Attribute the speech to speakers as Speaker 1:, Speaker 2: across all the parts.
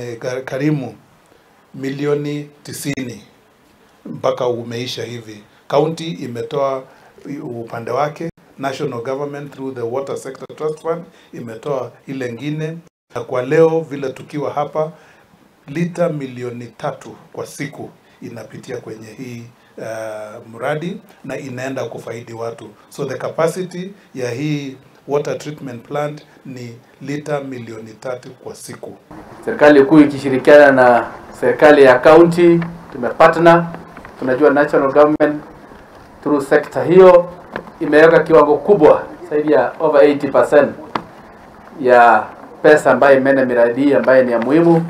Speaker 1: Imegharimu milioni 90 mpaka umeisha hivi. County imetoa upande wake, national government through the Water Sector Trust Fund imetoa ile ngine, na kwa leo vile tukiwa hapa, lita milioni 3 kwa siku inapitia kwenye hii mradi na inaenda kufaidi watu. So the capacity ya hii water treatment plant ni lita milioni 3 kwa siku.
Speaker 2: Serikali kuu ikishirikiana na serikali ya county tumepartner. Tunajua national government through sector hiyo imeweka kiwango kubwa zaidi ya over 80% ya pesa ambayo imeenda miradi hii ambayo ni ya muhimu,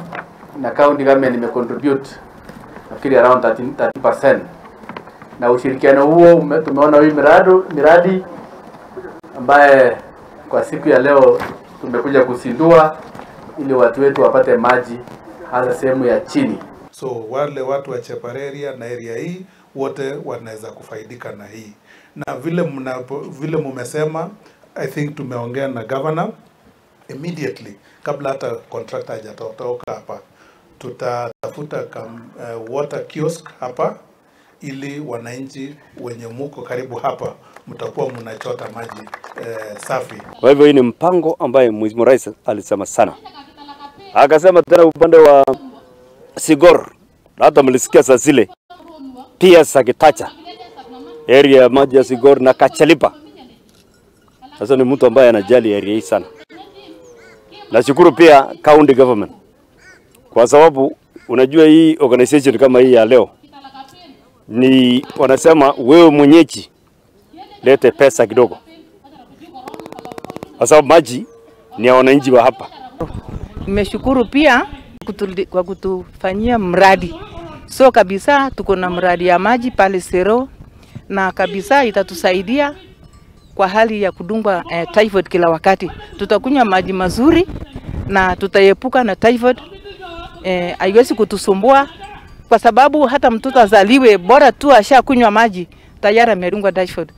Speaker 2: na county government imecontribute nafikiri around 13%. Na ushirikiano huo tumeona hii miradi ambaye kwa siku ya leo tumekuja kuzindua ili watu wetu wapate maji, hasa sehemu ya chini.
Speaker 1: So wale watu wa Chepareria na area hii wote wanaweza kufaidika na hii, na vile mumesema, I think tumeongea na governor immediately kabla hata contractor hajatoka hapa, tutatafuta water kiosk hapa ili wananchi wenye muko karibu hapa mtakuwa mnachota maji safi.
Speaker 3: Kwa hivyo hii ni mpango ambaye Mheshimiwa Rais alisema sana, akasema tena upande wa Sigor, na hata mlisikia saa zile pia Sakitacha area ya maji ya Sigor na Kachalipa. Sasa ni mtu ambaye anajali area hii sana. Nashukuru pia county government kwa sababu unajua hii organization kama hii ya leo ni wanasema wewe mwenyeji lete pesa kidogo, kwa sababu maji ni ya wananchi wa hapa.
Speaker 4: Nimeshukuru pia kwa kutufanyia mradi. So kabisa tuko na mradi ya maji pale Sero na kabisa itatusaidia kwa hali ya kudungwa typhoid kila wakati. Tutakunywa maji mazuri na tutaepuka na typhoid. Haiwezi kutusumbua kwa sababu hata mtoto azaliwe, bora tu ashakunywa maji, tayari amedungwa typhoid.